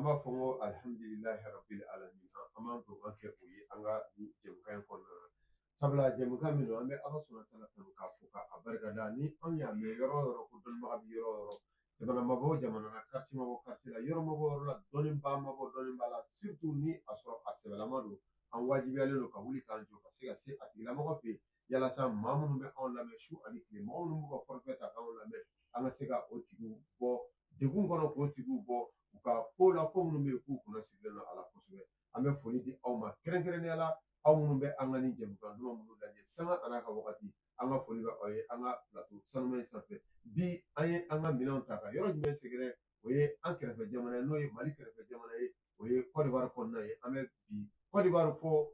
An b'a fɔ ko alhamdulilahi rabbil alamin. An b'an to an kɛ o ye an ka nin jɛmukan in kɔnɔna na, sabula jɛmukan min don, an bɛ Ala sɔnna taala tanu k'a fɔ k'a barikada. Ni anw y'a mɛn yɔrɔ o yɔrɔ ko dɔnnibaga bɛ yɔrɔ o yɔrɔ, jamana ma bɔ jamana na, quartier ma bɔ quartier la, yɔrɔ ma bɔ yɔrɔ la, dɔnnibaa ma bɔ dɔnnibaa la, surtout ni a sɔrɔ a sɛbɛlama don, an wajibiyalen don ka wuli k'an jɔ ka se ka se a tigilamɔgɔ fɛ yen, yalasa maa minnu bɛ anw lamɛn su ani tile, mɔgɔ minnu b'u ka forfait ta k'anw lamɛn, an ka se ka o tigiw bɔ degun kɔnɔ, k'o tigiw bɔ u ka ko la, ko minnu bɛ yen k'u kunna sigilen don a la kosɛbɛ. An bɛ foli di aw ma kɛrɛnkɛrɛnnenya la, aw minnu bɛ an ka nin jɛmukan duman minnu lajɛ sanga a n'a ka wagati. An ka foli bɛ aw ye an ka plateau sanuman in sanfɛ. Bi, an ye an ka minɛnw ta ka yɔrɔ jumɛn sɛgɛrɛ? O ye an kɛrɛfɛ jamana ye, n'o ye Mali kɛrɛfɛ jamana ye, o ye Kɔdiwari kɔnɔna ye. An bɛ bi Kɔdiwari fo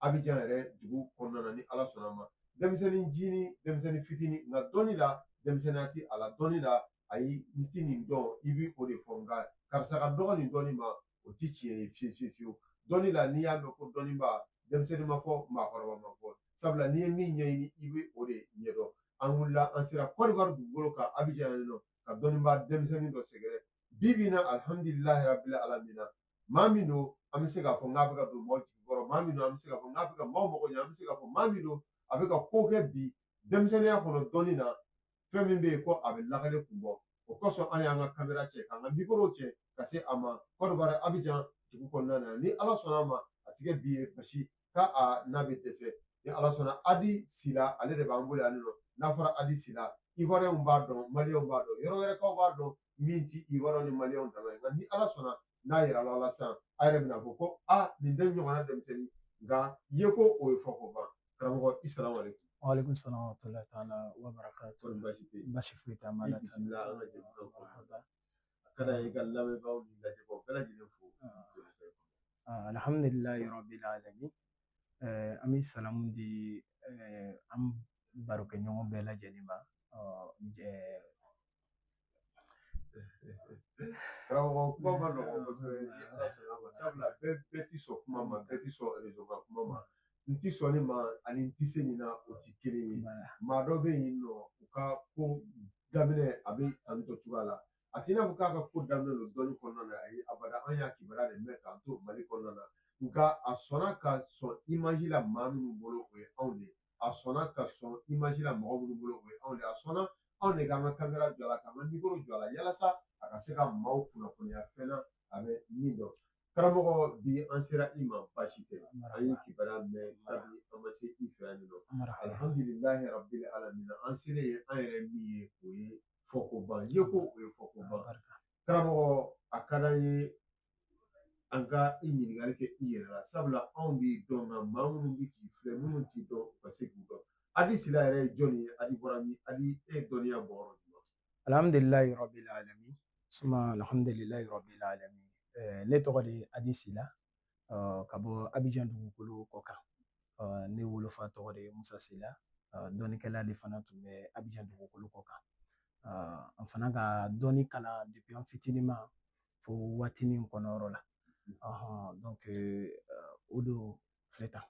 Abijan yɛrɛ dugu kɔnɔna na. Ni Ala sɔnna a ma, denmisɛnnin jini, denmisɛnnin fitinin, nka dɔnni la denmisɛnninya ti a la. Dɔnni la, ayi, n ti nin dɔn, i bi o de fɔ, nka karisa ka dɔgɔ nin dɔnni ma, o ti tiɲɛ ye fiyewu fiyewu fiyewu. Dɔnni la, n'i y'a mɛn ko dɔnniba, denmisɛnnin ma fɔ, maakɔrɔba ma fɔ, sabula n'i ye min ɲɛɲini, i bɛ o de ɲɛdɔn. An wulila, an sera Kɔdiwari dugukolo kan, Abijan yan nɔ, ka dɔnniba denmisɛnnin dɔ sɛgɛrɛ. Bi bi in na, alhamdulilahi rabbil alamina, maa min don, an bɛ se k'a fɔ n k'a bɛ ka don maaw jigi kɔrɔ. Maa min don, an bɛ se k'a fɔ n k'a bɛ ka maaw mago ɲɛ. An bɛ se k'a fɔ maa min don, a bɛ ka ko kɛ bi denmisɛnninya kɔnɔ dɔnni na, fɛn min bɛ yen ko a bɛ lakale kun bɔ. O kosɔn an y'an ka kamera cɛ, k'an ka mikoro cɛ ka se a ma Kɔdiwari Abijan dugu kɔnɔna na. Ni Ala sɔnna a ma, a ti kɛ bi ye basi k'a a n'a bɛ dɛsɛ. Ni Ala sɔnna, Adi Sila, ale de b'an bolo yan nɔ. N'a fɔra Adi Sila, Ivoiriyɛnw b'a dɔn, Maliyɛnw b'a dɔn, yɔrɔ wɛrɛkaw b'a dɔn, min ti Ivoiriyɛnw ni Maliyɛnw dama ye. Nka ni Ala sɔnna, n'a yɛrɛ la sisan, a yɛrɛ bɛna fɔ ko a nin den ɲɔgɔnna denmisɛnnin, nka ye ko o ye fɔ ko ban. Karamɔgɔ, i salamu aleykum. Waaleykum salam wa rahmatullahi ta'ala wa barakatuh. Kɔni baasi tɛ yen? Baasi foyi tɛ, an I b'Ala bisimila an ka jɛmukan kɔnɔ. A ka d'an ye ka lamɛnbaaw ni lajɛbaaw bɛɛ lajɛlen fo. Alhamdulillahi rabbil alamin. An bɛ salamu di an barokɛɲɔgɔn bɛɛ lajɛlen ma. Karamɔgɔ, kuma ma nɔgɔn kosɛbɛ, ni Ala sɔnna ma, sabula bɛɛ ti sɔn kuma ma, bɛɛ ti sɔn réseau kan kuma ma. N ti sɔn nin ma ani n ti se nin na, o ti kelen ye. Maa dɔ bɛ yen nɔ, u ka ko daminɛ a bɛ tan tɔ cogoya la, a t'i n'a fɔ k'a ka ko daminɛ don dɔnni kɔnɔna na. Ayi, abada. An y'a kibaruya de mɛn k'an to Mali kɔnɔna na, nka a sɔnna ka sɔn image la maa minnu bolo, o ye anw de ye. A sɔnna ka sɔn image la mɔgɔ minnu bolo, o ye anw de ye. A sɔnna anw de k'an ka kamera jɔ a la, k'an ka micro jɔ a la, yalasa a ka se ka maaw kunnafoniya fɛn na a bɛ min dɔn. Karamɔgɔ, bi an sera i ma, baasi tɛ? An ye kibaruya mɛn kabi an ma se i fɛ yan nɔ. Alhamdulilahi rabbil alamin, an selen yen, an yɛrɛ min ye, o ye fɔ ko ban ye, ko o ye fɔ ko ban. Karamɔgɔ, a ka d'an ye an ka i ɲininkali kɛ i yɛrɛ la, sabula anw b'i dɔn, nka maa minnu bɛ k'i filɛ, minnu t'i dɔn, u ka se k'u dɔn. Adi Sila yɛrɛ ye jɔnni ye? Adi bɔra min? Adi, e ye dɔnniya bɔ yɔrɔ jumɛn? Alhamdulillahi rabbil alamin. Suma alhamdulillahi rabbil alamin. Ne tɔgɔ de ye Adi Sila, ka bɔ Abijan dugukolo kɔ kan. Ne wolofa tɔgɔ de ye Musa Sila, dɔnnikɛla de fana tun bɛ Abijan dugukolo kɔ kan. An fana ka dɔnni kalan depuis an fitinin ma fo waatinin kɔnɔyɔrɔ la. Donc o don filɛ tan.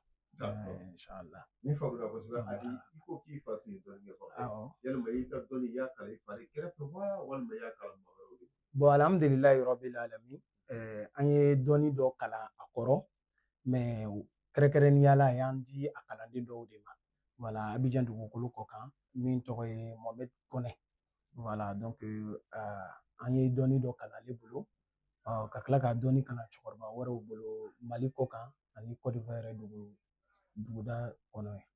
Inshallah. Ni faamuna kosɛbɛ. Adi, i ko k'i fa tun ye dɔnnikɛbaga ye. Awɔ. Yalima i ka dɔnni, i y'a kalan i fa de kɛrɛfɛ wa, walima i y'a kalan maa wɛrɛw de? Bon, alhamdulillahi rabbil alamin. An ye dɔnni dɔ kalan a kɔrɔ, mais kɛrɛnkɛrɛnnenya la, a y'an di a kalanden dɔw de ma. Voilà, Abijan dugukolo kɔ kan, min tɔgɔ ye Mohamed Kone. Voilà, donc an ye dɔnni dɔ kalan ale bolo, ka tila ka dɔnni kalan cɛkɔrɔba wɛrɛw bolo Mali kɔ kan ani Côte d'Ivoire yɛrɛ dugu duguda kɔnɔ yen.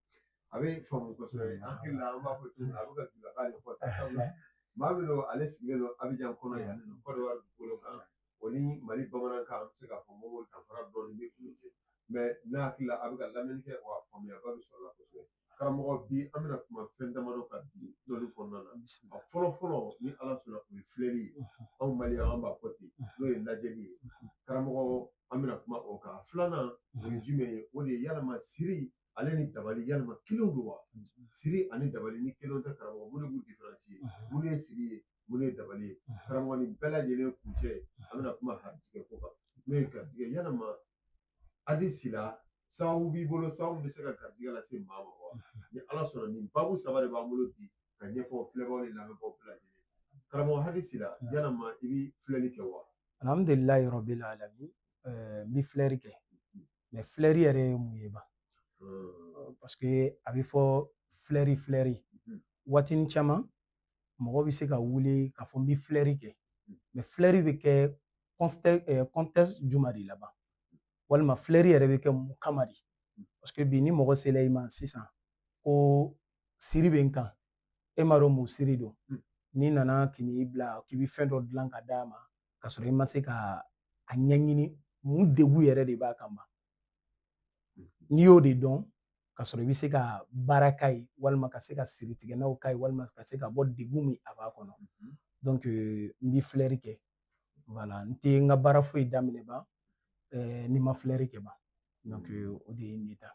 A bɛ faamu kosɛbɛ. An hakili la, an b'a fɔ cogo min na, a bɛ ka julakan de fɔ tan, sabula maa min don, ale sigilen don Abijan kɔnɔ yan nɔ, Côte d'Ivoire dugukolo kan, o ni Mali bamanankan, an bɛ se k'a fɔ ko danfara dɔɔnin bɛ olu cɛ. Mais n'a hakili la, a bɛ ka lamɛnni kɛ wa, faamuyaba bɛ sɔrɔ a la kosɛbɛ. Karamɔgɔ, bi an bɛna kuma fɛn damadɔ kan bi dɔnni kɔnɔna na. A fɔlɔ fɔlɔ, ni Ala sɔnna, o ye filɛli ye. Anw Maliyɛnw, an b'a fɔ ten, n'o ye lajɛli ye. Karamɔgɔ, an bɛna kuma o kan. Filanan, o ye jumɛn ye? O de ye yalama siri ale ni dabali, yalama kelenw don wa? Siri ani dabali, ni kelenw tɛ, karamɔgɔ, mun de b'u différencier? Mun ye siri ye, mun ye dabali ye? Karamɔgɔ, nin bɛɛ lajɛlen kuncɛ, an bɛna kuma garijɛgɛ ko kan, n'o ye garijɛgɛ. Yalama Adi Sila, sababu b'i bolo, sababu bɛ se ka garijɛgɛ lase maa ma wa? Ni Ala sɔnna, nin babu saba de b'an bolo bi ka ɲɛfɔ filɛbaaw ni lamɛnbaaw bɛɛ lajɛlen. Karamɔgɔ Hadi Sila, yalama i bɛ filɛli kɛ wa? Alhamdulilayi rabbil alamin. N bɛ filɛri kɛ, mais filɛri yɛrɛ ye mun ye ba? Parce que a bɛ fɔ filɛri filɛri waatinin caman, mɔgɔ bɛ se ka wuli k'a fɔ n bɛ filɛri kɛ, mais filɛri bɛ kɛ contexte jumɛn de laban, walima filɛri yɛrɛ bɛ kɛ mun kama de? Parce que bi ni mɔgɔ sera i ma sisan ko siri bɛ n kan, e m'a dɔn mun siri don, n'i nana k'i bila k'i bɛ fɛn dɔ dilan ka d'a ma ka sɔrɔ i ma se ka a ɲɛɲini mun degun yɛrɛ de b'a kan ma, n'i y'o de dɔn ka sɔrɔ i bɛ se ka baara k'a ye, walima ka se ka siritigɛlaw k'a ye, walima ka se ka bɔ degun min a b'a kɔnɔ. Donc n bɛ filɛri kɛ, voilà. N tɛ n ka baara foyi daminɛ ban ni ma filɛri kɛ ban. Donc o de ye ne ta.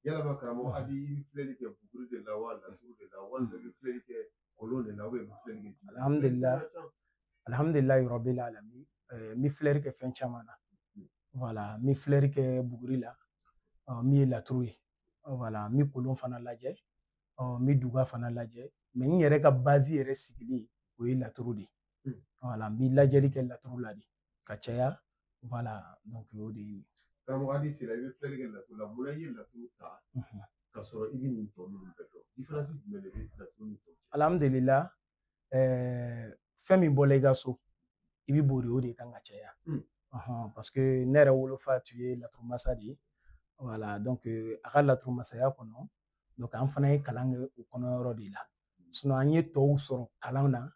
Yalama karamɔgɔ Adi, i bɛ filɛli kɛ buguri de la wa, laturu de la, walima i bɛ filɛli kɛ kolon de la, i bɛ filɛli kɛ? Alhamdulillah, alhamdulilayi rabbil alamin. N bɛ filɛri kɛ fɛn caman na, voilà. N bɛ filɛri kɛ buguri la, min ye laturu ye, voilà. N bɛ kolon fana lajɛ, n bɛ duga fana lajɛ, mais n yɛrɛ ka base yɛrɛ sigili, o ye laturu de ye, voilà. N bɛ lajɛli kɛ laturu la de ka caya, voilà. Donc o de ye. Karamɔgɔ Adi Sila, i bɛ filɛli kɛ laturu la, munna i ye laturu ta ka sɔrɔ i bɛ nin tɔ ninnu bɛɛ dɔn? Différence jumɛn de bɛ laturu ni tɔw cɛ? Alhamdulillah, fɛn min bɔla i ka so, i bɛ bori o de kan ka caya, parce que ne yɛrɛ wolofa tun ye laturu masa de ye, voilà. Donc a ka laturu masaya kɔnɔ, donc an fana ye kalan kɛ o kɔnɔyɔrɔ de la. Sinon an ye tɔw sɔrɔ kalan na,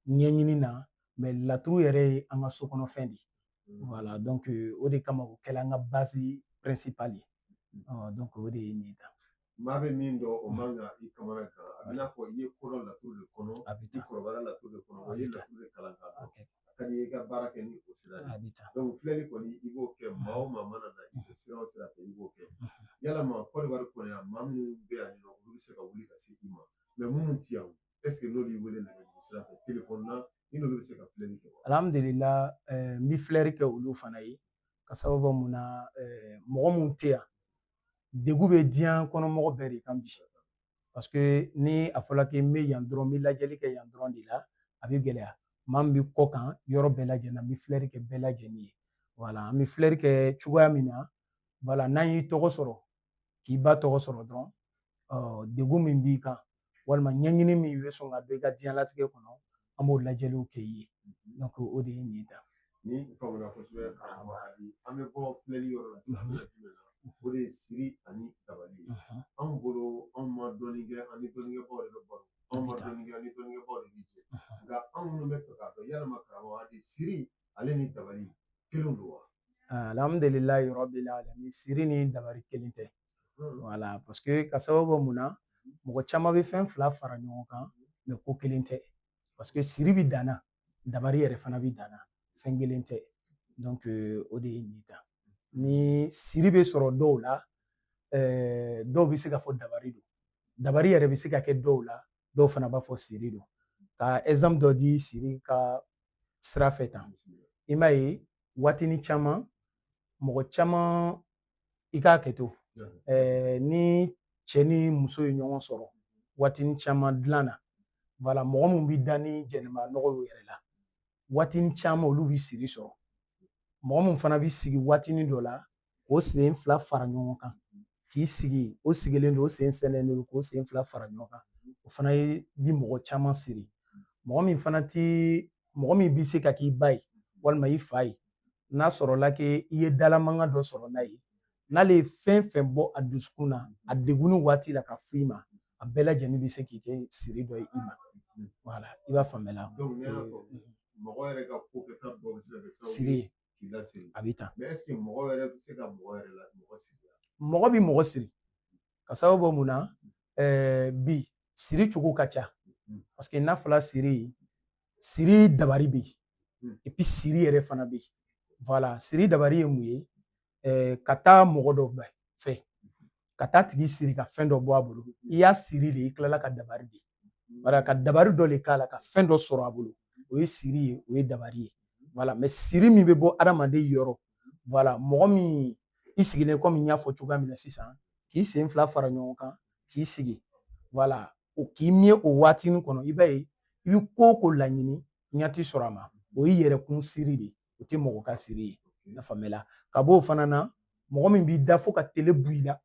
ɲɛɲini na, mais laturu yɛrɛ ye an ka so kɔnɔfɛn de ye, voilà. Donc o de kama o kɛla an ka base principale ye. Donc o de ye nin ta. Maa bɛ min dɔn, o man kan i kamana gan. A bɛ n'a fɔ i ye ko dɔn laturu de kɔnɔ, A bɛ i tan. kɔrɔbayara laturu de kɔnɔ, o ye laturu de kalan k'a dɔn. A ka di i ye i ka baara kɛ ni o sira de ye. A bɛ tan. Donc filɛli kɔni, i b'o kɛ, maa o maa mana na i fɛ sira o sira fɛ, i b'o kɛ. Yalama Kɔdiwari kɔnɔ yan, maa minnu bɛ yan nɔ, olu bɛ se ka wuli ka se i ma, mais minnu ti yan, est ce que n'olu y'i wele nɛgɛjuru sira fɛ, téléphone na, i n'olu bɛ se ka filɛli kɛ wa? Alhamdulillah, n bɛ filɛri kɛ olu fana ye, ka sababu bɔ mun na? Mɔgɔ mun tɛ yan, degun bɛ diɲɛ kɔnɔ mɔgɔ bɛɛ de kan bi, parce que ni a fɔra k'i bɛ yan dɔrɔn, n bɛ lajɛli kɛ yan dɔrɔn de la, a bɛ gɛlɛya. Maa min bɛ kɔ kan, yɔrɔ bɛɛ lajɛlen na, n bɛ filɛri kɛ bɛɛ lajɛlen ye, voilà. An bɛ filɛri kɛ cogoya min na, voilà, n'an y'i tɔgɔ sɔrɔ, k'i ba tɔgɔ sɔrɔ dɔrɔn, degun min b'i kan, walima ɲɛɲini min bɛ sɔn ka don i ka diɲɛlatigɛ kɔnɔ, an b'o lajɛliw kɛ i ye. Donc o de ye nin ta. Ni faamuna kosɛbɛ, karamɔgɔ Adi. An bɛ bɔ filɛli yɔrɔ la sisan, an bɛna jumɛn na? O de ye siri ani dabali ye. Anw bolo, anw ma dɔnni kɛ, an ni dɔnnikɛbaw de bɛ baro, anw ma dɔnni kɛ, an ni dɔnnikɛbaw de bɛ jɛ, nka anw minnu bɛ fɛ k'a dɔn, yalama karamɔgɔ Adi, siri ale ni dabali kelen don wa? Alhamdulilayi rabbil alamin, siri ni dabali kelen tɛ, voilà. Parce que ka sababu bɔ mun na? Mɔgɔ caman bɛ fɛn fila fara ɲɔgɔn kan, mais ko kelen tɛ, parce que siri bi danna, dabali yɛrɛ fana bi danna, fɛn kelen tɛ. Donc o de ye nin ta. Ni siri bɛ sɔrɔ dɔw la, dɔw bɛ se ka fɔ dabali don, dabali yɛrɛ bɛ se ka kɛ dɔw la, dɔw fana b'a fɔ siri don. Ka exemple dɔ di siri ka sira fɛ tan, i m'a ye, waatinin caman, mɔgɔ caman, i k'a kɛ to, ni cɛ ni muso ye ɲɔgɔn sɔrɔ waatinin caman dilan na, voilà, mɔgɔ mun bɛ da ni jɛnɛma nɔgɔ y'u yɛrɛ la, waatinin caman olu bɛ siri sɔrɔ. Mɔgɔ mun fana bɛ sigi waatinin dɔ la k'o sen fila fara ɲɔgɔn kan k'i sigi, o sigilen don, o sen sɛnɛnen don, k'o sen fila fara ɲɔgɔn kan, o fana ye bi mɔgɔ caman siri. Mɔgɔ min fana ti, mɔgɔ min bɛ se ka k'i ba ye walima i fa ye, n'a sɔrɔla k'e i ye dalamankan dɔ sɔrɔ n'a ye, n'ale ye fɛn fɛn bɔ a dusukun na a degunni waati la ka f'i ma, a bɛɛ lajɛlen bɛ se k'i kɛ siri dɔ ye i ma, voilà. I b'a faamuya. Donc ne y'a faamu, mɔgɔ yɛrɛ ka ko kɛta dɔ bɛ se ka kɛ sababu siri ye k'i lasiri. A bɛ tan. Mais est ce que mɔgɔ yɛrɛ bɛ se ka mɔgɔ yɛrɛ la mɔgɔ siri? Mɔgɔ bɛ mɔgɔ siri, ka sababu bɔ mun na? Bi siri cogo ka ca, parce que n'a fɔra siri, siri dabari bɛ yen, et puis siri yɛrɛ fana bɛ yen, voilà. Siri dabari ye mun ye? Ka taa mɔgɔ dɔ fɛ, ka taa tigi siri ka fɛn dɔ bɔ a bolo, i y'a siri de, i tilala ka dabari de, voilà, ka dabari dɔ de k'a la ka fɛn dɔ sɔrɔ a bolo, o ye siri ye, o ye dabari ye, voilà. Mais siri min bɛ bɔ adamaden yɔrɔ, voilà, mɔgɔ min i sigilen, komi n y'a fɔ cogoya min na sisan, k'i sen fila fara ɲɔgɔn kan k'i sigi, voilà, o k'i miiri o waatinin kɔnɔ, i b'a ye i bɛ ko o ko laɲini, ɲɛ ti sɔrɔ a ma, o y'i yɛrɛkun siri de ye. O tɛ mɔgɔ ka siri ye, i y'a faamuya. Ka b'o fana na, mɔgɔ min b'i da fo ka tele bu i la,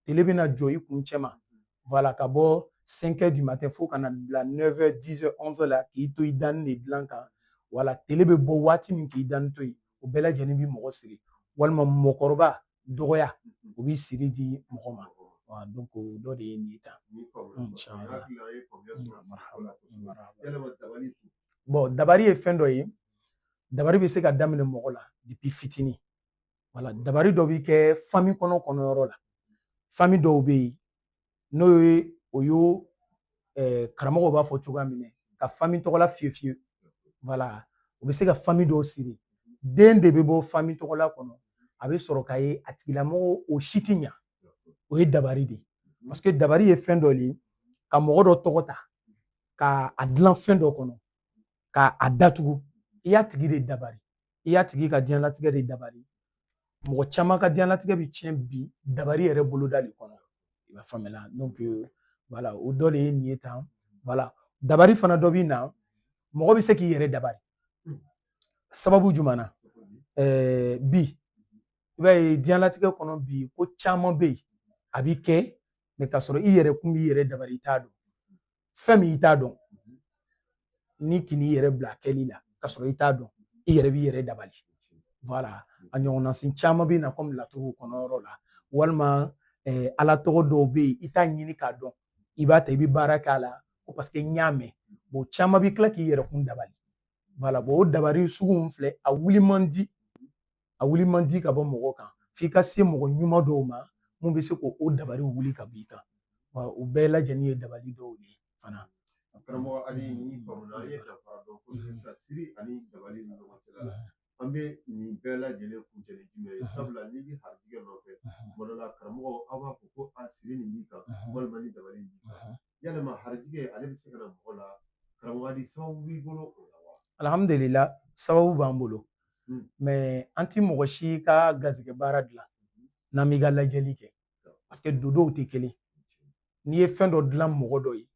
tele bɛna jɔ i kun cɛ ma, voilà, ka bɔ 5 heures du matin fo ka na bila 9 heures, 10 heures, 11 heures la, k'i to i danni de dilan kan, wala tele bɛ bɔ waati min k'i danni to yen, o bɛɛ lajɛlen bɛ mɔgɔ siri. Walima mɔgɔkɔrɔba dɔgɔya, o bɛ siri di mɔgɔ ma. Donc o dɔ de ye nin ye tan. Inchallah. Bon, dabari ye fɛn dɔ ye, dabari bɛ se ka daminɛ mɔgɔ la depuis fitinin. Wala dabari dɔ bɛ kɛ famille kɔnɔ kɔnɔyɔrɔ la. Famille dɔw bɛ yen, n'o ye o y'o karamɔgɔw b'a fɔ cogoya min na, ka famille tɔgɔla fiyɛ fiyɛ, voilà, o bɛ se ka famille dɔw siri. Den de bɛ bɔ famille tɔgɔla kɔnɔ, a bɛ sɔrɔ ka ye a tigilamɔgɔ o si ti ɲa. O ye dabari de ye, parce que dabari ye fɛn dɔ de ye ka mɔgɔ dɔ tɔgɔ ta ka a dilan fɛn dɔ kɔnɔ ka a datugu. I y'a tigi de dabari, i y'a tigi ka diɲɛlatigɛ de dabari. Mɔgɔ caman ka diɲɛlatigɛ bɛ tiɲɛ bi dabari yɛrɛ boloda de kɔnɔ, i b'a faamuya. Donc voilà, o dɔ de ye nin ye tan. Voilà, dabari fana dɔ bɛ na, mɔgɔ bɛ se k'i yɛrɛ dabari sababu jumɛn na? Bi i b'a ye diɲɛlatigɛ kɔnɔ bi, ko caman bɛ yen a b'i kɛ mɛ k'a sɔrɔ i yɛrɛ kun b'i yɛrɛ dabari, i t'a dɔn fɛn min i t'a dɔn. Ni k'i yɛrɛ bila a kɛli la k'a sɔrɔ i t'a dɔn, i yɛrɛ b'i yɛrɛ dabali. Voilà, a ɲɔgɔnna caman bɛ na komi laturu kɔnɔyɔrɔ la, walima ala tɔgɔ dɔw bɛ yen, i t'a ɲini k'a dɔn, i b'a ta i bɛ baara k'a la ko parce que n y'a mɛn. Bon, caman bɛ tila k'i yɛrɛ kun dabali. Voilà, bon, o dabali sugu min filɛ, a wuli man di, a wuli man di ka bɔ mɔgɔ kan f'i ka se mɔgɔ ɲuman dɔw ma mun bɛ se k'o dabali wuli ka bɔ i kan. O bɛɛ lajɛlen ye dabali dɔw ye fana. Karamɔgɔ Ali, ni faamuna, an ye danfara dɔn kosɛbɛ sisan siri ani dabali ni ɲɔgɔn cɛla la. An bɛ nin bɛɛ lajɛlen kuncɛ ni jumɛn ye? Sabula n'i bɛ harijigɛ nɔfɛ, tuma dɔ la karamɔgɔ aw b'a fɔ ko a siri nin b'i kan walima ni dabali b'i kan. Yalima harijigɛ ale bɛ se ka na mɔgɔ la, karamɔgɔ Ali, sababu b'i bolo o la wa? Alhamdulillah, sababu b'an bolo, mais an ti mɔgɔ si ka garisɛgɛ baara dilan n'an m'i ka lajɛli kɛ, parce que dodow tɛ kelen. N'i ye fɛn dɔ dilan mɔgɔ dɔ ye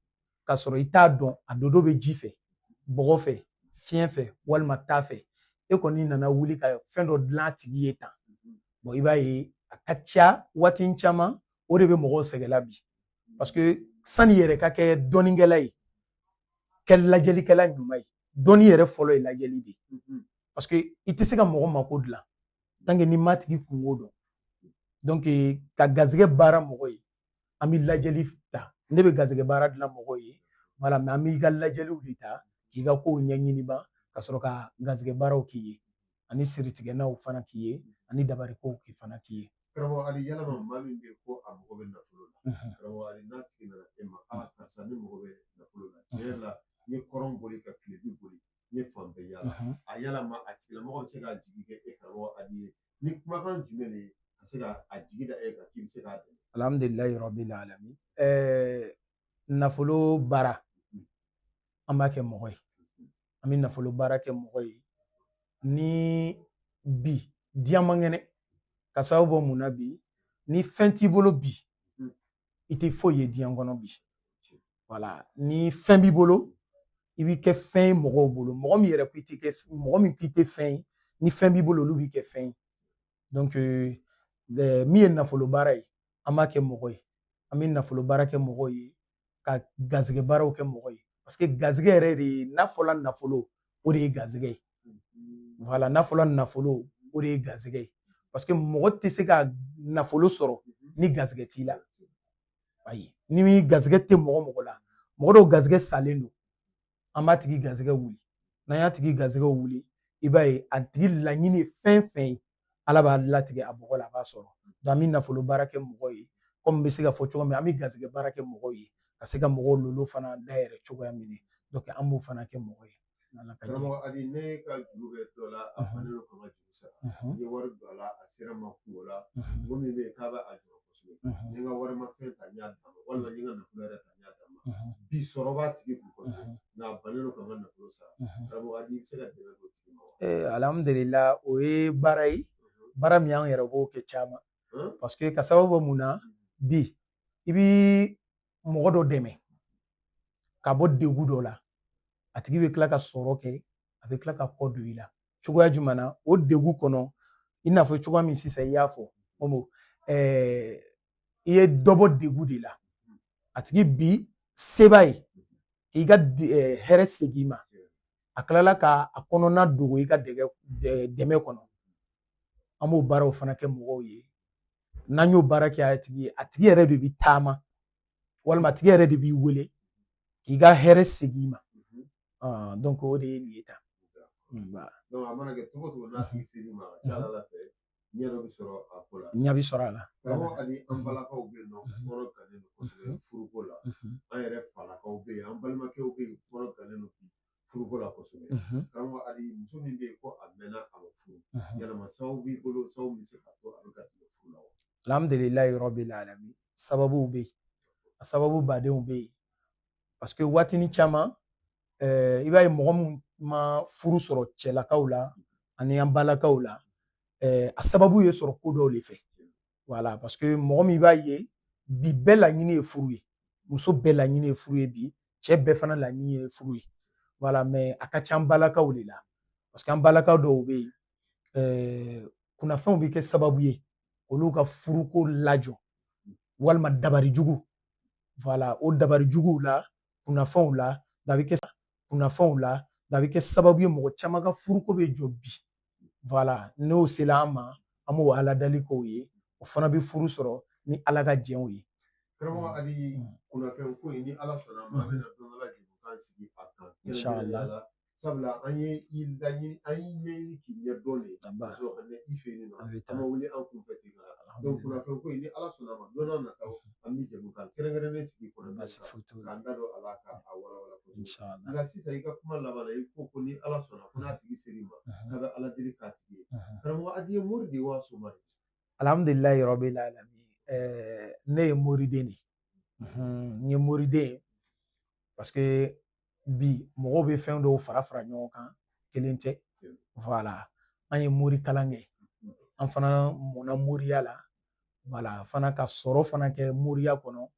k'a sɔrɔ i t'a dɔn a dodo bɛ ji fɛ, bɔgɔ fɛ, fiɲɛ fɛ walima ta fɛ, e kɔni nana wuli ka fɛn dɔ dilan a tigi ye tan, bon, i b'a ye a ka ca waati caman o de bɛ mɔgɔw sɛgɛnla bi, parce que sani yɛrɛ ka kɛ dɔnnikɛla ye, kɛ lajɛlikɛla ɲuman ye, dɔnni yɛrɛ fɔlɔ ye lajɛli de ye, parce que i tɛ se ka mɔgɔ mako dilan tant que n'i m'a tigi kungo dɔn. Donc ka garisɛgɛ baara mɔgɔ ye, an bɛ lajɛli ta. Ne bɛ garisɛgɛ baara dilan mɔgɔw ye, voilà, mais an b'i ka lajɛliw de ta k'i ka kow ɲɛɲini ban ka sɔrɔ ka garisɛgɛ baaraw k'i ye, ani siritigɛnaw fana k'i ye, ani dabarikow k'i fana k'i ye. Karamɔgɔ Ali, yalama maa min bɛ yen ko a mago bɛ nafolo la, karamɔgɔ Ali, n'a tigi nana e ma, a karisa, ne mago bɛ nafolo la, tiɲɛ yɛrɛ la n ye kɔrɔn boli ka tilebi boli, n ye fan bɛɛ yaala, a yalama a tigilamɔgɔ bɛ se k'a jigi kɛ e karamɔgɔ Ali ye ni kumakan jumɛn de ye ka se ka a jigi da e kan k'i bɛ se k'a dɛmɛ? Alhamdulilayi rabbil alamin. Nafolo baara, an b'a kɛ mɔgɔ ye, an bɛ nafolo baara kɛ mɔgɔ ye. Ni bi diɲɛ man kɛnɛ, ka sababu bɔ mun na? Bi ni fɛn t'i bolo bi, i tɛ foyi ye diɲɛ kɔnɔ bi. Voilà, ni fɛn b'i bolo, i b'i kɛ fɛn ye mɔgɔw bolo. Mɔgɔ min yɛrɛ ko i tɛ kɛ, mɔgɔ min k'i tɛ fɛn ye, ni fɛn b'i bolo, olu b'i kɛ fɛn ye. Donc min ye nafolo baara ye, an b'a kɛ mɔgɔ ye, an bɛ nafolo baara kɛ mɔgɔw ye, ka garisɛgɛ baaraw kɛ mɔgɔ ye, parce que garisɛgɛ yɛrɛ de ye, n'a fɔla nafolo, o de ye garisɛgɛ ye. Voilà, n'a fɔla nafolo, o de ye garisɛgɛ ye, parce que mɔgɔ tɛ se ka nafolo sɔrɔ ni garisɛgɛ t'i la. Ayi, ni garisɛgɛ tɛ mɔgɔ mɔgɔ la, mɔgɔ dɔw garisɛgɛ salen don, an b'a tigi garisɛgɛ wuli. N'an y'a tigi garisɛgɛ wuli, i b'a ye a tigi laɲini ye fɛn fɛn ye, Ala b'a latigɛ a bɔgɔ la, a b'a sɔrɔ. Donc an bɛ nafolo baara kɛ mɔgɔ ye, komi n bɛ se ka fɔ cogo min, an bɛ garisɛgɛ baara kɛ mɔgɔw ye ka se ka mɔgɔw lolo fana dayɛlɛ cogoya min na. Donc an b'o fana kɛ mɔgɔ ye. Karamɔgɔ Ali, ne ka juru bɛ dɔ la, a bannen don ka n ka juru sara, n ye wari don a la, a sera ma kungo la, mɔgɔ min bɛ yen k'a bɛ a jɔrɔ kosɛbɛ, n ye n ka warimafɛn ta, n y'a d'a ma, walima n ye n ka nafolo yɛrɛ ta, n y'a d'a ma, bi sɔrɔ b'a tigi kun kosɛbɛ, nka a bannen don ka n ka nafolo sara. Karamɔgɔ Ali, i bɛ se ka dɛmɛ k'o tigi ma wa? Alhamdulillah, o ye baara ye, baara min an yɛrɛ b'o kɛ caman, parce que ka sababu bɔ mun na? Bi i bi mɔgɔ dɔ dɛmɛ ka bɔ degun dɔ la, a tigi bɛ tila ka sɔrɔ kɛ, a bɛ tila ka kɔ don i la. Cogoya jumɛn na? O degun kɔnɔ, i n'a fɔ cogoya min sisan i y'a fɔ, Momo, i ye dɔ bɔ degun de la. A tigi bi seba ye k'i ka hɛrɛ segin i ma. A tilala ka a kɔnɔna dogo i ka dɛmɛ kɔnɔ. An b'o baaraw fana kɛ mɔgɔw ye. N'an y'o baara kɛ a tigi ye, a tigi yɛrɛ de bi taama, walima a tigi yɛrɛ de b'i wele k'i ka hɛrɛ segin i ma. Donc o de ye nin ye tan. Donc a mana kɛ cogo o cogo, n'a tigi ser'i ma, a ka ca Ala fɛ, ɲɛ dɔ bɛ sɔrɔ a ko la. Ɲɛ bɛ sɔrɔ a la. Karamɔgɔ Ali, an balakaw bɛ yen nɔ, kɔnɔ gannen don kosɛbɛ furuko la. An yɛrɛ falakaw bɛ yen, an balimakɛw bɛ yen, kɔnɔ gannen don bi furuko la kosɛbɛ. Karamɔgɔ Ali, muso min bɛ yen ko a mɛnna a ma furu, yalama sababu b'i bolo, sababu min bɛ se ka to a bɛ garijɛgɛ furu la wa? Alhamdulilayi rabbil alamin, sababuw bɛ yen, a sababu badenw bɛ yen, parce que waatinin caman i b'a ye mɔgɔ min ma furu sɔrɔ cɛlakaw la ani an balakaw la, a sababu ye sɔrɔ ko dɔw de fɛ. Voilà, parce que mɔgɔ min b'a ye bi, bɛɛ laɲini ye furu ye, muso bɛɛ laɲini ye furu ye bi, cɛ bɛɛ fana laɲini ye furu ye. Voilà, mais a ka ca an balakaw de la, parce que an balakaw dɔw bɛ yen, kunnafɛnw bɛ kɛ sababu ye olu ka furuko lajɔ, walima dabari jugu. Voilà, o dabari juguw la, kunnafɛnw la, a bɛ kɛ kunnafɛnw la, a bɛ kɛ sababu ye mɔgɔ caman ka furuko bɛ jɔ bi. Voilà, n'o sera an ma, an b'o aladali k'o ye, o fana bɛ furu sɔrɔ ni Ala ka jɛnw ye. Karamɔgɔ Ali, kunnafɛn ko in, ni Ala sɔnna a ma, an bɛna don dɔ la jɛmukan sigi a kan. Inshallah. Sabula an ye i laɲini, an y'i ɲɛɲini k'i ɲɛ dɔn de ka sɔrɔ ka na i fɛ yen nɔ, an ma wuli an kunfɛ ten ka na. Donc kunnafɛn ko in, ni Ala sɔnna a ma, don n'a nataw an bɛ jɛmukan kɛrɛnkɛrɛnnen sigi kɔnɔ k'an da don a la ka a walawala kosɛbɛ. Nka sisan, i ka kuma laban na, i ko ko ni Ala sɔnna ko n'a tigi ser'i ma, k'a bɛ Ala deli k'a tigi ye. Karamɔgɔ Ali ye mori de ye wa soma de? Alhamdulilayi rabbil alamin, ne ye moriden de ye. N ye moriden ye, parce que bi mɔgɔw bɛ fɛn dɔw fara fara ɲɔgɔn kan, kelen tɛ. Voilà, an ye mori kalan kɛ, an fana mɔnna moriya la. Voilà, fana ka sɔrɔ fana kɛ moriya kɔnɔ.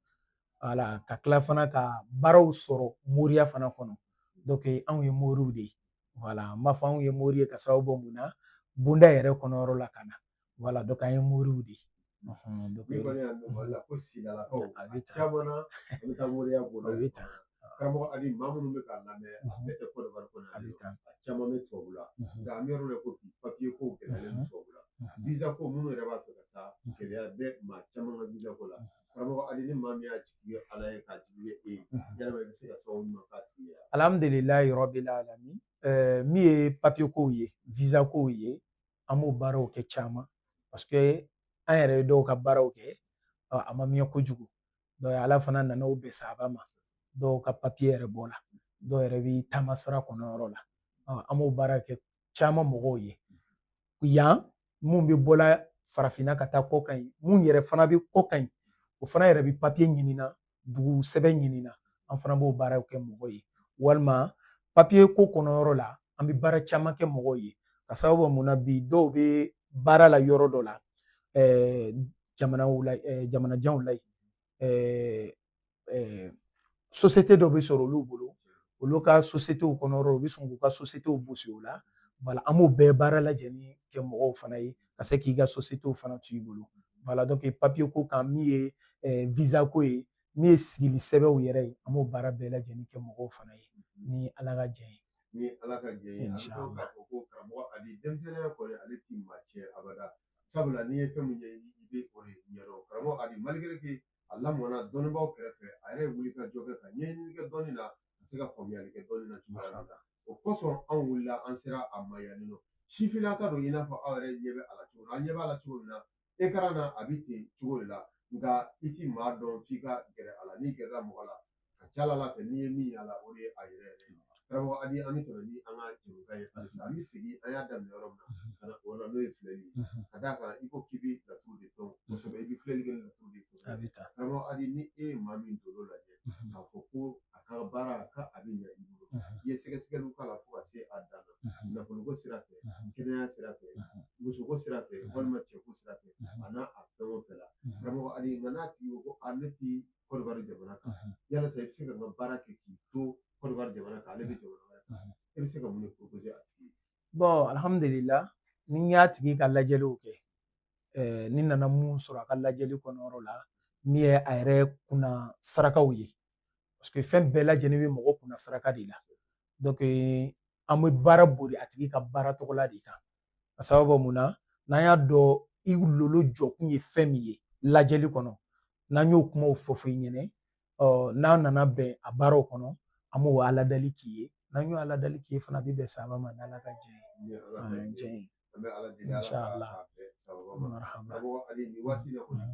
Voilà, ka tila fana ka baaraw sɔrɔ moriya fana kɔnɔ. Donc anw ye moriw de ye. Voilà, n b'a fɔ anw ye mori ye ka sababu bɔ mun na? Bonda yɛrɛ kɔnɔyɔrɔ la ka na. Voilà, donc an ye moriw de ye. Ni kɔni y'a mɛn Mali la ko Silalakaw, a caman na a bɛ taa moriya bonda. A bɛ tan. Karamɔgɔ Ali, maa minnu bɛ k'a lamɛn, a bɛɛ tɛ Kɔdiwari kɔnɔ yan, a caman bɛ tubabu la. Nka an bɛ yɔrɔ min ko bi, papiye ko gɛlɛyalen don tubabu la, visa ko, minnu yɛrɛ b'a fɛ ka taa, gɛlɛya bɛ maa caman ka visa ko la. Karamɔgɔ Ali, ni maa min y'a jigi ye Ala ye k'a jigi ye e ye, yalima i bɛ se ka sababu ɲuman k'a tigi ye? Alhamdulilayi rabbil alamin, min ye papiye kow ye, visa kow ye, an b'o baaraw kɛ caman, parce que an yɛrɛ ye dɔw ka baaraw kɛ, a ma mɛn kojugu. Donc Ala fana nana o bɛn saba ma, dɔw ka papiye yɛrɛ bɔra, dɔw yɛrɛ bɛ taama sira kɔnɔyɔrɔ la. An b'o baara kɛ caman mɔgɔw ye yan, mun bɛ bɔla farafinna ka taa kɔkan yen, mun yɛrɛ fana bɛ kɔkan yen, o fana yɛrɛ bɛ papiye ɲinina, dugu sɛbɛn ɲinina, an fana b'o baaraw kɛ mɔgɔw ye. Walima papiye ko kɔnɔyɔrɔ la, an bɛ baara caman kɛ mɔgɔw ye, ka sababu bɔ mun na? Bi dɔw bɛ baara la yɔrɔ dɔ la, jamanaw la, jamanajanw la yen, société dɔ bɛ sɔrɔ olu bolo, olu ka sociétéw kɔnɔyɔrɔ, u bɛ sɔn k'u ka sociétéw bosi o la. Voilà, an b'o bɛɛ baara lajɛlen kɛ mɔgɔw fana ye, ka se k'i ka sociétéw fana to i bolo. Voilà, donc papiye ko kan, min ye visa ko ye, min ye sigili sɛbɛnw yɛrɛ ye, an b'o baara bɛɛ lajɛlen kɛ mɔgɔw fana ye, ni Ala ka jɛn ye. Ni Ala ka jɛn ye. A bɛ dɔn k'a fɔ ko karamɔgɔ Ali, denmisɛnninya kɔni, ale ti maa tiɲɛ abada, sabula n'i ye fɛn min ɲɛɲini, i bɛ o de ɲɛdɔn. Karamɔgɔ Ali, malgré que a lamɔna dɔnnibaaw kɛrɛfɛ, a yɛrɛ ye wuli ka jɔ kɛ ka ɲɛɲini kɛ dɔnni na, ka se ka faamuyali kɛ dɔnni na cogoya min na, o kosɔn anw wulila, an sera a ma yan nɔ. Sifinnaka don, i n'a fɔ aw yɛrɛ ɲɛ bɛ a la cogo min na, an ɲɛ b'a la cogo min na écran na, a bɛ ten cogo de la. Nka i ti maa dɔn f'i ka gɛrɛ a la. N'i gɛrɛla mɔgɔ la, ka ca Ala fɛ, n'i ye min y'a la, o de ye a yɛrɛ yɛrɛ ye. Karamɔgɔ Ali, an bɛ tɛmɛ ni an ka jɛmukan ye halisa. An bɛ segin an y'a daminɛ yɔrɔ min na ka na o la, n'o ye filɛli ye. Ka d'a kan i ko k'i bɛ laturu de dɔn kosɛbɛ, i bɛ filɛli kɛ ni laturu de ye kosɛbɛ. Karamɔgɔ Ali, ni e ye maa min dolo lajɛ k'a fɔ ko a ka baara ka a bɛ ɲɛ i bolo, i ye sɛgɛsɛgɛliw k'a la fo ka se a dan na, nafoloko sira fɛ, kɛnɛya sira fɛ, musoko sira fɛ, walima cɛko sira fɛ, a n'a a fɛn o fɛn la. Karamɔgɔ Ali, nka n'a tigi ko ko a ne ti Kɔdiwari jamana kan, yalasa i bɛ se ka n ka baara kɛ k'i to Kɔdiwari jamana kan, ale bɛ jamana wɛrɛ kan, e bɛ se ka mun de proposer a tigi ye? Bon, alhamdulillah, ni n y'a tigi ka lajɛliw kɛ, ni nana mun sɔrɔ a ka lajɛli kɔnɔyɔrɔ la, min ye a yɛrɛ kunna sarakaw ye, parce que fɛn bɛɛ lajɛlen bɛ mɔgɔ kunna saraka de la. Donc an bɛ baara boli a tigi ka baara tɔgɔla de kan. A sababu mun na, n'an y'a dɔn i lolo jɔkun ye fɛn min ye lajɛli kɔnɔ, n'an y'o kumaw fɔ i ɲɛnɛ, n'an nana bɛn a baaraw kɔnɔ, an b'o aladali k'i ye. N'an y'o aladali k'i ye fana, a bɛ bɛn saba ma n'Ala ka jɛ ye. Jɛ ye. An bɛ Ala deli, Ala k'a bɛn sababa ma. Marhaba. Karamɔgɔ Ali, nin waati la kɔni, ale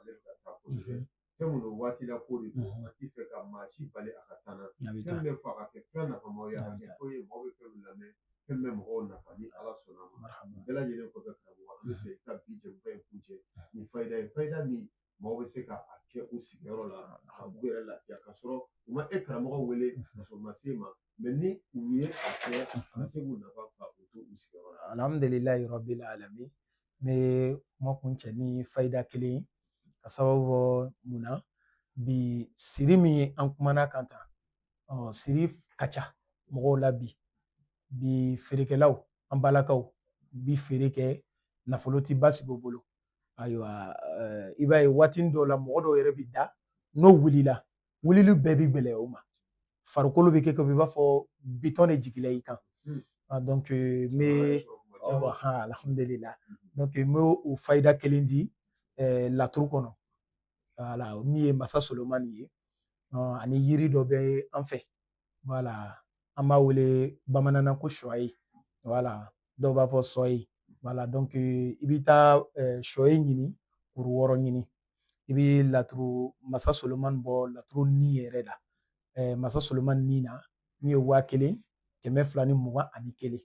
bɛ ka taa kosɛbɛ. Fɛn mun don, waati la ko de don, an ti fɛ ka maa si bali a ka taa na. Fɛn bɛ fɔ a ka kɛ fɛn nafamaw ye, a ka kɛ fɛn ye mɔgɔw bɛ fɛn min lamɛn, fɛn bɛ mɔgɔw nafa ni Ala sɔnna ma. Bɛɛ lajɛlen kɔfɛ, karamɔgɔ, an bɛ fɛ i ka bi jɛmukan in kuncɛ ni fayida ye, fayida min mɔgɔw bɛ se ka a kɛ u sigiyɔrɔ la ka u yɛrɛ lafiya, ka sɔrɔ u ma e karamɔgɔ wele, ka sɔrɔ u ma se ma, mɛ ni u ye a kɛ, a ka se k'u nafa ka u to u sigiyɔrɔ la. Alhamdulilayi rabbil alamin. N bɛ kuma kuncɛ ni fayida kelen ye, ka sababu bɔ mun na, bi siri min ye an kumana kan tan, siri ka ca mɔgɔw la bi. Bi feerekɛlaw, an balakaw bi feere kɛ, nafolo ti basigi u bolo. Ayiwa, i b'a ye waati dɔw la, mɔgɔ dɔw yɛrɛ bi da, n'o wulila, wulili bɛɛ bi gɛlɛya o ma, farikolo bɛ kɛ komi i b'a fɔ bitɔn de jigila i kan. Donc n bɛ, alhamdulillah, donc n bɛ o fayida kelen di laturu kɔnɔ, wala min ye Masa Solomani ye, ani yiri dɔ bɛ an fɛ, wala an b'a wele bamananna ko sɔye, wala dɔw b'a fɔ sɔye, wala. Donc i bɛ taa sɔye ɲini, kuru 6 ɲini, i bɛ laturu Masa Solomani bɔ laturu ni yɛrɛ la, Masa Solomani ni na min ye 1221,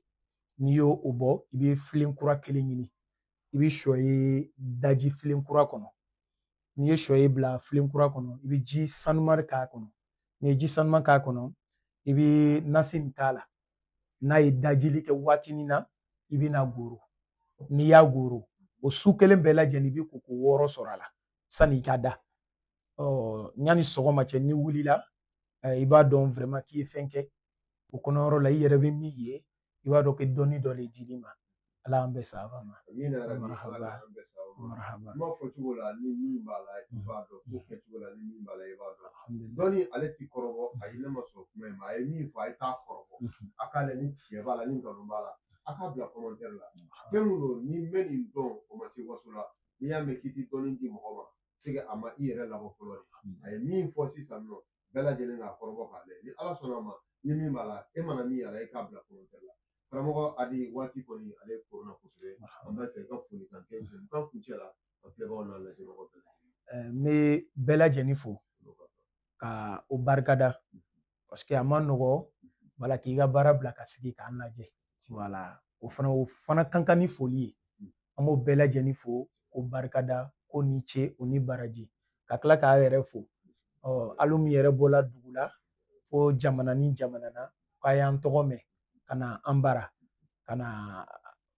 n'i y'o o bɔ, i bɛ filen kura kelen ɲini, i bɛ sɔye daji filen kura kɔnɔ. N'i ye sɔye bila filen kura kɔnɔ, i bɛ ji sanuman k'a kɔnɔ. N'i ye ji sanuman k'a kɔnɔ, i bɛ nasi nin k'a la. N'a ye dajili kɛ waatinin na, i bɛ na goro. N'i y'a goro, o su kelen bɛɛ lajɛlen, i bɛ koko 6 sɔrɔ a la sanni i ka da. Yanni sɔgɔma cɛ, n'i wulila, i b'a dɔn vraiment k'i ye fɛn kɛ o kɔnɔyɔrɔ la. I yɛrɛ bɛ min ye, i b'a dɔn ko dɔnni dɔ de dir'i ma. Ala y'an bɛn sababa ma. Marhaba. Marhaba. Kuma fɔcogo la, ni min b'a la, i b'a dɔn. Ko kɛcogo la, ni min b'a la, i b'a dɔn. Dɔnni ale ti kɔrɔbɔ. Ayi, ne ma sɔn kuma in ma. A ye min fɔ, a ye t'a kɔrɔbɔ, a k'a lajɛ ni tiɲɛ b'a la, ni nkalon b'a la, a k'a bila commentaire la. Fɛn min don, ni bɛ nin dɔn, o ma se waso la. N'i y'a mɛn k'i ti dɔnni di mɔgɔ ma, se a ma i yɛrɛ labɔ fɔlɔ de. A ye min fɔ sisan nɔ, bɛɛ lajɛlen k'a kɔrɔbɔ k'a lajɛ. Ni Ala sɔnna a ma, ni min b'a la, e mana min y'a la, e k'a bila commentaire la. Karamɔgɔ Adi, waati kɔni ale koronna kosɛbɛ. An b'a fɛ i ka folikan kɛ jɛmukan kuncɛ la, an filɛbagaw n'a lajɛbagaw bɛɛ lajɛlen. N bɛ bɛɛ lajɛlen fo ka o barikada, parce que a ma nɔgɔ, wala k'i ka baara bila ka sigi k'an lajɛ, wala o fana kan ka ni foli ye. An b'o bɛɛ lajɛlen fo k'o barikada, ko ni ce, o ni baraji, ka tila k'a yɛrɛ fo. Hali min yɛrɛ bɔla dugu la fo jamana ni jamana na, k'a y'an tɔgɔ mɛn ka na an bara ka na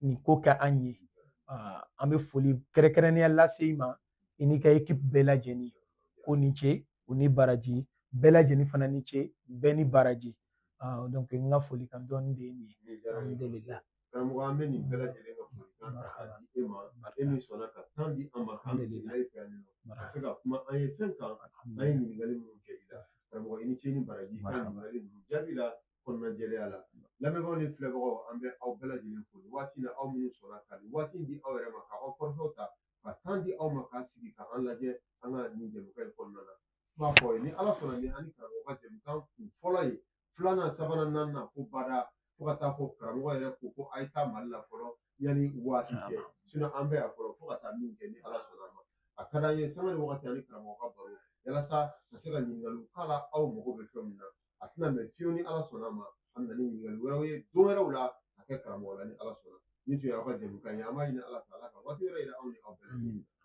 nin ko kɛ an ye, an bɛ foli kɛrɛnkɛrɛnnenya lase i ma, i n'i ka équipe bɛɛ lajɛlen, ko ni ce, o ni baraji. Bɛɛ lajɛlen fana ni ce, bɛɛ ni baraji. Donc n ka folikan dɔɔni de ye nin ye, alhamdulillah. Karamɔgɔ, an bɛ nin bɛɛ lajɛlen ka folikan ta k'a di e ma, e min sɔnna ka temps di an ma k'an bisimila i fɛ yan nɔ, ka se ka kuma an ye fɛn kan an ye ɲininkali minnu kɛ i la. Karamɔgɔ, i ni ce ni baraji ka ɲininkali ninnu jaabi la kɔnɔna jɛlenya la. Lamɛnbagaw ni filɛbagaw, an bɛ aw bɛɛ lajɛlen fo nin waati in na, aw minnu sɔnna ka nin waati in di aw yɛrɛ ma, k'aw kɔrɔfɔw ta ka temps di aw ma, k'a sigi ka an lajɛ an ka nin jɛmukan in kɔnɔna na. N b'a fɔ aw ye, ni Ala sɔnna, ni an ni karamɔgɔ ka jɛmukan kun fɔlɔ ye, filanan, sabanan, naaninan, fo bada, fo ka taa fɔ karamɔgɔ yɛrɛ ko a ye taa Mali la fɔlɔ yanni waati cɛ. An bɛ yan fɔlɔ fo ka taa min kɛ, ni Ala sɔnna a ma. A ka d'an ye sanga ni wagati ani karamɔgɔ ka baro, yalasa ka se ka ɲininkaliw k'a la aw mago bɛ fɛn min na. A tɛna mɛn fiyewu, ni Ala sɔnna a ma, an bɛ na ni ɲininkali wɛrɛw ye don wɛrɛw la ka kɛ karamɔgɔ la, ni Ala sɔnna. Ni tun y'aw ka jɛmukan ye, an b'a ɲini Ala fɛ, Ala ka waati wɛrɛ yira anw ni aw bɛɛ lajɛlen.